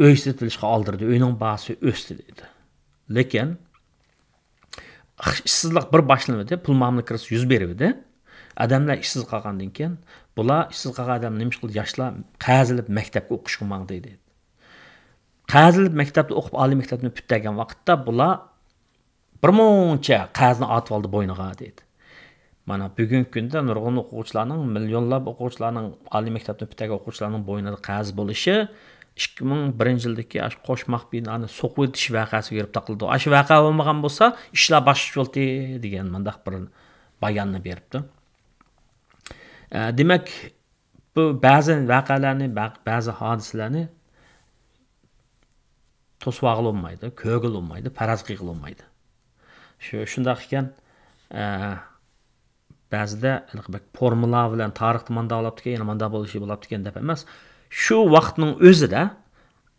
ئۆي سېتىۋېلىشقا ئالدىرىدى. ئۆينىڭ باھاسى ئۆستى دېدى. لېكىن ئىشسىزلىق بىر باشلىنىۋىدى، پۇل مۇئامىلە كىرىزىسى يۈز بېرىۋىدى. ئادەملەر ئىشسىز قالغاندىن كېيىن، بۇلار ئىشسىز قالغان ئادەم نېمە ئىش قىلدى؟ ياشلار قەرز ئېلىپ مەكتەپكە ئوقۇشقا ماڭدى دېدى. قەرز ئېلىپ مەكتەپتە ئوقۇپ، ئالىي مەكتەپنى پۈتتۈرگەن ۋاقىتتا بۇلار بىر مۇنچە قەرزنى ئارتىۋالدى بوينىغا دېدى. مانا بۈگۈنكى كۈندە نۇرغۇن ئوقۇغۇچىلارنىڭ، مىليونلاپ ئوقۇغۇچىلارنىڭ، ئالىي مەكتەپنى پۈتتۈرگەن ئوقۇغۇچىلارنىڭ بوينىدا قەرز بولۇشى ئىككى مىڭ بىرىنچى يىلدىكى ئاشۇ قوشماق بىنانى سوقۇۋېتىش ۋەقەسىگە كىرىپ تاقىلىدۇ. ئاشۇ ۋەقە بولمىغان بولسا، ئىشلار باشقىچە بولاتتى دېگەن مۇنداق بىر باياننى بېرىپتۇ. ئە، دېمەك، بۇ بەزى ۋەقەلەرنى، بە-، بەزى ھادىسىلەرنى توسۇۋالغىلى بولمايدۇ، كۆرگىلى بولمايدۇ، پەرەز قىلغىلى بولمايدۇ. شۇ، شۇنداق ئىكەن، ئە، بەزىدە ھېلىقى بەك فورمۇلا بىلەن تارىختا مانداق بولاپتىكەن، يەنە مانداق بولۇشى بولاپتىكەن دەپ ئەمەس. شۇ ۋاقىتنىڭ ئۆزىدە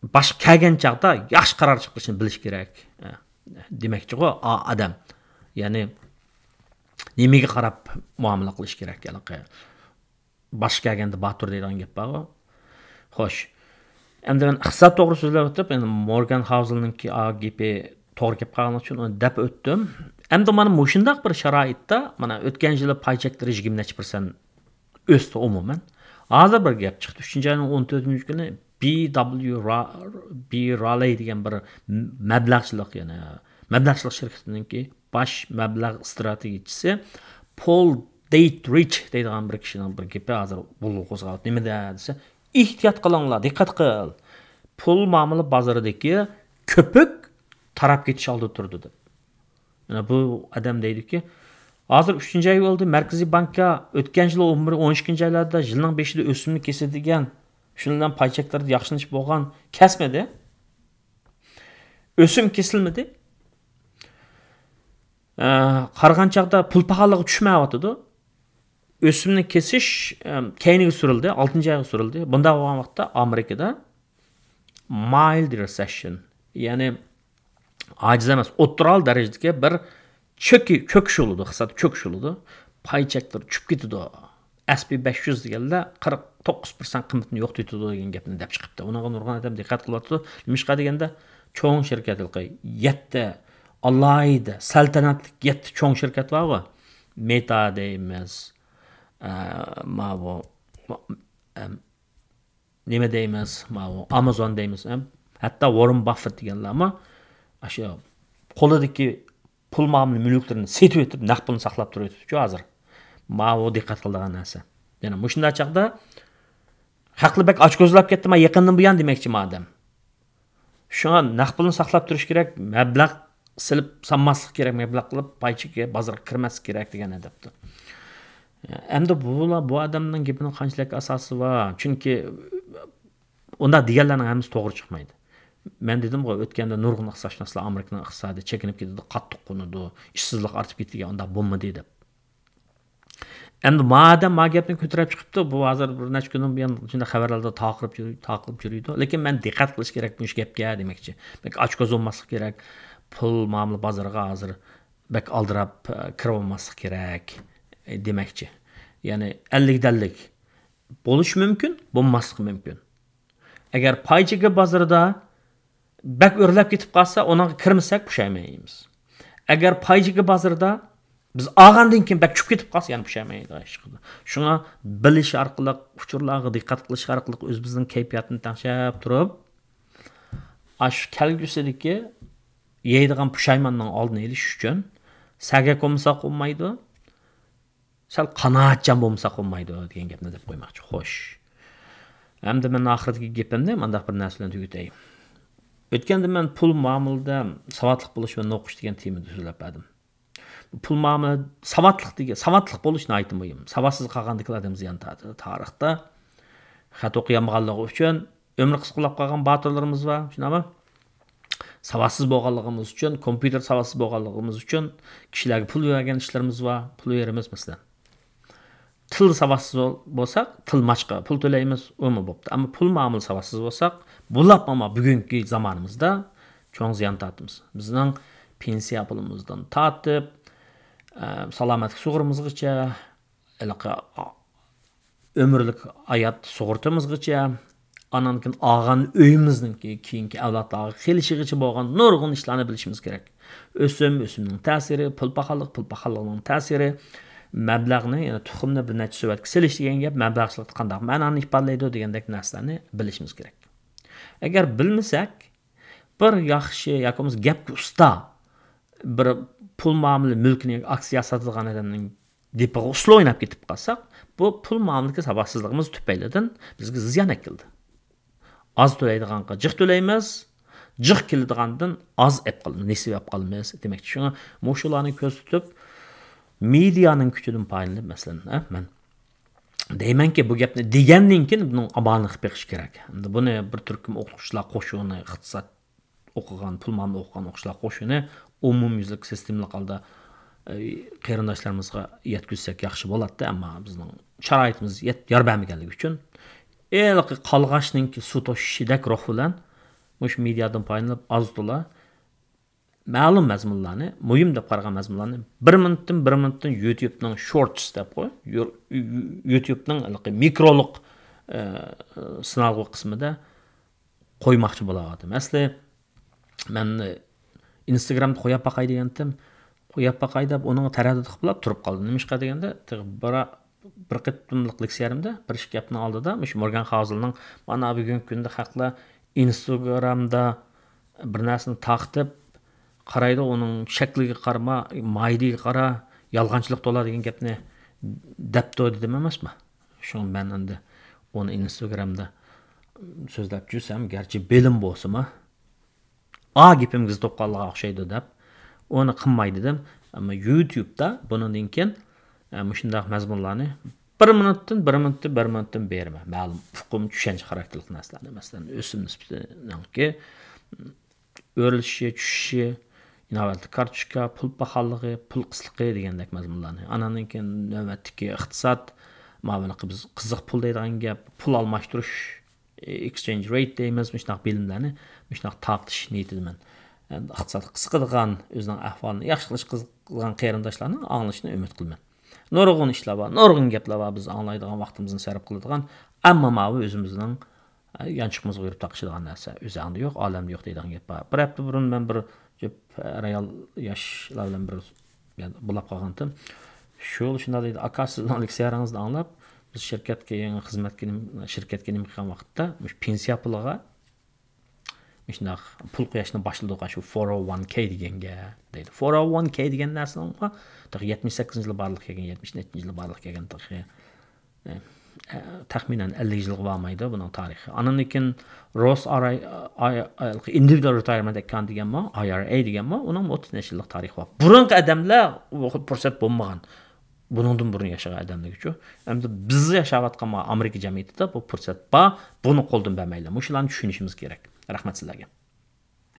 باشقا كەلگەن چاغدا ياخشى قارار چىقىرىشنى بىلىش كېرەك. ئە، دېمەكچىغۇ، ئا-، ئادەم. يەنى نېمىگە قاراپ مۇئامىلە قىلىش كېرەك؟ ھېلىقى باش كەلگەندە باتۇر دەيدىغان گەپ بارغۇ. خوش. ئەمدى مەن ئىقتىساد توغرا سۆزلەپ ئۆتۈپ، ئەمدى مورگان خاۋزېلنىڭكى ئا گېپى توغرا كەپ قالغان ئۈچۈن ئۇنى دەپ ئۆتتۈم. ئەمدى مانا مۇشۇنداق بىر شارائىتتا، مانا ئۆتكەن يىلى پاي چەكلىرى يىگىرمە نەچچە پىرسەنت ئۆستى ئومۇمەن. ھازىر بىر گەپ چىقتى. ئۈچىنچى ئاينىڭ ئون تۆتىنچى كۈنى بى دابليۇ را-، بى رالەي دېگەن بىر مەبلەغچىلىك، يەنى مەبلەغچىلىك شىركىتىنىڭكى باش مەبلەغ ئىستراتېگىيىچىسى پول دېيترىچ دەيدىغان بىر كىشىنىڭ بىر گېپى ھازىر غۇلغۇلا قوزغاۋاتىدۇ. نېمە دېسە، ئېھتىيات قىلىڭلار، دىققەت قىل. پۇل مۇئامىلە بازىرىدىكى كۆپۈك تاراپ كېتىش ئالدىدا تۇرىدۇ دەپ. يەنە بۇ ئادەم دەيدۇكى، ھازىر ئۈچىنچى ئاي بولدى، مەركىزىي بانكا ئۆتكەن يىلى ئون بىر، ئون ئىككىنچى ئايلاردا يىلنىڭ بېشىدا ئۆسۈمنى كېسىدىگەن، شۇنىڭ بىلەن پاي چەكلىرىدە ياخشىلىنىش بولغان، كەسمىدى. ئۆسۈم كېسىلمىدى. ئە، قارىغان چاغدا پۇل پاخاللىقى چۈشمەيۋاتىدۇ. ئۆسۈمنى كېسىش، ئە، كەينىگە سۈرۈلدى، ئالتىنچى ئايغا سۈرۈلدى. بۇنداق بولغان ۋاقىتتا ئامېرىكىدا مايلد رېسېشن، يەنى ئاجىز ئەمەس، ئوتتۇرا دەرىجىدىكى بىر چۆكى-، چۆكۈش بولىدۇ، ئىقتىساد چۆكۈش بولىدۇ. پاي چەكلىرى چۈشۈپ كېتىدۇ. ئەس پى بەش يۈز دېگەنلەر قىرىق توققۇز پىرسەنت قىممىتىنى يوقىتىۋېتىدۇ دېگەن گەپنى دەپ چىقىپتۇ. ئۇنىڭغا نۇرغۇن ئادەم دىققەت قىلىۋاتىدۇ. نېمىشقا دېگەندە، چوڭ شىركەت، ھېلىقى يەتتە، ئالاھىدە، سەلتەنەتلىك يەتتە چوڭ شىركەت بارغۇ. مېتا دەيمىز، ئە، ماۋۇ، ئەم، نېمە دەيمىز، ماۋۇ ئامازون دەيمىز، ئەم، ھەتتا ۋاررېن باففېت دېگەنلەرمۇ ئاشۇ قولىدىكى پۇل مۇئامىلە مۈلۈكلىرىنى سېتىۋېتىپ، نەق پۇلنى ساقلاپ تۇرۇۋېتىپتۇ ھازىر. ماۋۇ دىققەت قىلىدىغان نەرسە. يەنە مۇشۇنداق چاغدا خەقلەر بەك ئاچكۆزلەپ كەتتى، ما يېقىندىن بۇيان دېمەكچى ما ئادەم. شۇڭا نەق پۇلنى ساقلاپ تۇرۇش كېرەك، مەبلەغ سېلىپ سالماسلىق كېرەك، مەبلەغ قىلىپ پاي چېكى بازارغا كىرمەسلىك كېرەك دېگەن ئەدەپتۇ. ئەمدى بۇلار، بۇ ئادەمنىڭ گېپىنىڭ قانچىلىك ئاساسى بار؟ چۈنكى ئۇنداق دېگەنلەرنىڭ ھەممىسى توغرا چىقمايدۇ. مەن دېدىمغۇ، ئۆتكەندە نۇرغۇن ئىقتىسادشۇناسلار ئامېرىكىنىڭ ئىقتىسادى چېكىنىپ كېتىدۇ، قاتتىق قونىدۇ، ئىشسىزلىق ئارتىپ كېتىدۇ دېگەن، ئۇنداق بولمىدى دەپ. ئەمدى ما ئادەم ما گەپنى كۆتۈرۈپ چىقىپتۇ. بۇ ھازىر بىر نەچچە كۈندىن بۇيان شۇنداق خەۋەرلەردە تارقىلىپ يۈرۈي-، تارقىلىپ يۈرىدۇ. لېكىن مەن دىققەت قىلىش كېرەك مۇشۇ گەپكە دېمەكچى. بەك ئاچكۆز بولماسلىق كېرەك. پۇل مۇئامىلە بازىرىغا ھازىر بەك ئالدىراپ، ئە، كىرىۋالماسلىق كېرەك، ئە، دېمەكچى. يەنى ئەللىك دەللىك بولۇشى مۇمكىن، بولماسلىقى مۇمكىن. ئەگەر پاي چېكى بازىرىدا بەك ئۆرلەپ كېتىپ قالسا، ئۇنىڭغا كىرمىسەك پۇشايمان يەيمىز. ئەگەر پاي چېكى بازىرىدا بىز ئالغاندىن كېيىن بەك چۈشۈپ كېتىپ قالسا، يەنە پۇشايمان يەيدىغان ئىش چىقىدۇ. شۇڭا بىلىش ئارقىلىق، ئۇچۇرلارغا دىققەت قىلىش ئارقىلىق ئۆزىمىزنىڭ كەيپىياتىنى تەڭشەپ تۇرۇپ، ئاشۇ كەلگۈسىدىكى يەيدىغان پۇشايماننىڭ ئالدىنى ئېلىش ئۈچۈن سەگەك بولمىساق بولمايدۇ. سەل قانائەتچان بولمىساق بولمايدۇ دېگەن گەپنى دەپ قويماقچى. خوش. ئەمدى مەن ئاخىرىدىكى گېپىمنى مانداق بىر نەرسە بىلەن تۈگىتەي. ئۆتكەندە مەن پۇل مۇئامىلىدە ساۋاتلىق بولۇش ۋە نوقۇش دېگەن تېمىدا سۆزلەپ بەردىم. پۇل مۇئامىلە ساۋاتلىق دېگەن، ساۋاتلىق بولۇش ناھايىتى مۇھىم. ساۋاتسىز قالغاندىكىلا ئادەم زىيان تارتىدۇ. تارىختا خەت ئوقۇيالمىغانلىقى ئۈچۈن ئۆمرى قىسقىلاپ قالغان باتۇرلىرىمىز بار، شۇنداقمۇ؟ ساۋاتسىز بولغانلىقىمىز ئۈچۈن، كومپيۇتېر ساۋاتسىز بولغانلىقىمىز ئۈچۈن كىشىلەرگە پۇل بەرگەن ئىشلىرىمىز بار، پۇل بېرىمىز مەسىلەن. تىل ساۋاتسىز بول-، بولساق، تىلماچقا پۇل تۆلەيمىز، ئۇمۇ بوپتۇ. ئەمما پۇل مۇئامىلە ساۋاتسىز بولساق، بولۇپمۇ بۈگۈنكى زامانىمىزدا چوڭ زىيان تارتىمىز. بىزنىڭ پېنسىيە پۇلىمىزدىن تارتىپ، ئە، سالامەتلىك سۇغۇرتىمىزغىچە، ھېلىقى ئۆمۈرلۈك ھايات سۇغۇرتىمىزغىچە، ئانان كېيىن ئالغان ئۆيىمىزنىڭكى كېيىنكى ئەۋلادلارغا قېلىشىغىچە بولغان نۇرغۇن ئىشلارنى بىلىشىمىز كېرەك. ئۆسۈم، ئۆسۈمنىڭ تەسىرى، پۇل پاخاللىق، پۇل پاخاللىقنىڭ تەسىرى، مەبلەغنى، يەنى تۇخۇمنى بىر نەچچە سۆۋەتكە سېلىش دېگەن گەپ مەبلەغچىلىكتە قانداق مەنانى ئىپادىلەيدۇ دېگەندەك نەرسىلەرنى بىلىشىمىز كېرەك. ئەگەر بىلمىسەك، بىر ياخشى ياكى بولمىسا گەپكە ئۇستا بىر پۇل مۇئامىلە مۈلكىنى، ئاكسىيە ساتىدىغان ئادەمنىڭ دېپىغا ئۇسسۇل ئويناپ كېتىپ قالساق، بۇ پۇل مۇئامىلىدىكى ساۋاتسىزلىقىمىز تۈپەيلىدىن بىزگە زىيان ئەكەلدى. ئاز تۆلەيدىغانغا جىق تۆلەيمىز، جىق كېلىدىغاندىن ئاز ئەپ قالىمىز، نېسىۋە ئەپ قالىمىز دېمەكچى. شۇڭا مۇشۇلارنى كۆزدە تۇتۇپ، مېدىيانىڭ كۈچىدىن پايدىلىنىپ، مەسىلەن، ھە، مەن دەيمەنكى، بۇ گەپنى دېگەندىن كېيىن بۇنىڭ ئامالىنى قىلىپ بېقىش كېرەك. ئەمدى بۇنى بىر تۈركۈم ئوقۇتقۇچىلار قوشۇنى، ئىقتىساد ئوقۇغان، پۇل مۇئامىلە ئوقۇغان ئوقۇغۇچىلار قوشۇنى ئومۇميۈزلۈك سىستېمىلىق ھالدا، ئە، قېرىنداشلىرىمىزغا يەتكۈزسەك ياخشى بولاتتى، ئەمما بىزنىڭ شارائىتىمىز يەت-، يار بەرمىگەنلىكى ئۈچۈن، ھېلىقى قالغاچنىڭكى سۇ توشۇشىدەك روھ بىلەن مۇشۇ مېدىيادىن پايدىلىنىپ، ئاز تولا مەلۇم مەزمۇنلارنى، مۇھىم دەپ قارىغان مەزمۇنلارنى بىر مىنۇتتىن، بىر مىنۇتتىن يۇتيۇبنىڭ شورتس دەپ قوي، يۇ-، يۇ-، يۇتيۇبنىڭ ھېلىقى مىكرولۇق، ئە، سىنالغۇ قىسمىدا قويماقچى بولاۋاتىمەن. ئەسلى مەن ئىنستاگرامدا قويۇپ باقاي دېگەنتىم. قويۇپ باقاي دەپ ئۇنىڭغا تەرەددۇت قىلىپ تۇرۇپ قالدىم. نېمىشقا دېگەندە، تېخى بىر، بىر قېتىملىق لېكسىيەمدە، بىر ئىككى ھەپتىنىڭ ئالدىدا مۇشۇ مورگان خاۋزېلنىڭ، مانا بۈگۈنكى كۈندە خەقلەر ئىنستاگرامدا بىر نەرسىنى تارقىتىپ قارايدۇ، ئۇنىڭ شەكلىگە قارىما، ماھىيىتىگە قارا، يالغانچىلىق تولا دېگەن گەپنى دەپتۇ دېدىم ئەمەسمۇ؟ شۇڭا مەن ئەمدى ئۇنى ئىنستاگرامدا سۆزلەپ يۈرسەم، گەرچە بىلىم بولسىمۇ، ئا، گېپىمگە زىت بولۇپ قالغان ئوخشايدۇ دەپ، ئۇنى قىلماي دېدىم. ئەمما يۇتيۇبتا بۇنىڭدىن كېيىن، ئە، مۇشۇنداق مەزمۇنلارنى بىر مىنۇتتىن، بىر مىنۇتتىن، بىر مىنۇتتىن بېرىمەن. مەلۇم ئۇقۇم، چۈشەنچە خاراكتېرلىق نەرسىلەرنى، مەسىلەن، ئۆسۈم نىسبىتىنىڭكى ئۆرلىشىشى، چۈشۈشى، ئىناۋەتلىك كارتوچكا، پۇل پاخاللىقى، پۇل قىسلىقى دېگەندەك مەزمۇنلارنى. ئاناندىن كېيىن نۆۋەتتىكى ئىقتىساد، ماۋۇ قىزىق پۇل دەيدىغان گەپ، پۇل ئالماشتۇرۇش، ئېكسچېنج رەيت دەيمىز، مۇشۇنداق بىلىملەرنى، مۇشۇنداق تارقىتىش نىيىتىدىمەن. ئىقتىساد قىزىقىدىغان، ئۆزىنىڭ ئەھۋالىنى ياخشى قىلىش قىزىقىدىغان قېرىنداشلارنىڭ ئاڭلىشىنى ئۈمىد قىلىمەن. نۇرغۇن ئىشلار بار، نۇرغۇن گەپلەر بار، بىز ئاڭلايدىغان ۋاقتىمىزنى سەرپ قىلىدىغان، ئەمما ماۋۇ ئۆزىمىزنىڭ يانچۇقىمىزغا يۈرۈپ تاقىشىدىغان نەرسە، ئۆزەڭدە يوق، ئالەمدە يوق دەيدىغان گەپ بار. بىر ھەپتە بۇرۇن مەن بىر جۈپ رايال ياشلار بىلەن بىر بولاپ قالغانتىم. شۇ شۇنداق دەيدۇ، ئاكا، سىزنىڭ لېكسىيەڭىزنى ئاڭلاپ، بىز شىركەتكە، يېڭى خىزمەتكە نېمە، شىركەتكە نېمە قىلغان ۋاقىتتا، مۇشۇ پېنسىيە پۇلىغا مۇشۇنداق پۇل قۇياشنى باشلىدۇق شۇ فور ئو ۋان كەي دېگەنگە دەيدۇ. فور ئو ۋان كەي دېگەن نەرسىنىڭ تېخى يەتمىش سەككىزىنچى يىلى بارلىققا كەلگەن، يەتمىش نەچچىنچى يىلى بارلىققا كەلگەن تېخى تەخمىنەن ئەللىك يىلغا بارمايدۇ بۇنىڭ تارىخى. ئاندىن كېيىن روس ئاي ئىندىۋىدۇئال رېتايىرمېنت ئاككاونت دېگەنمۇ، ئاي ئار ئەي دېگەنمۇ، ئۇنىڭ ئوتتۇز نەچچە يىللىق تارىخى بار. بۇرۇنقى ئادەملەر بۇ خىل پۇرسەت بولمىغان. بۇنىڭدىن بۇرۇن ياشىغان ئادەملەرگىچۇ. ئەمدى بىز ياشاۋاتقان ئامېرىكا جەمئىيىتىدە بۇ پۇرسەت بار. بۇنى قولدىن بەرمەيلى. مۇشۇلارنى چۈشىنىشىمىز كېرەك. رەھمەت سىلەرگە.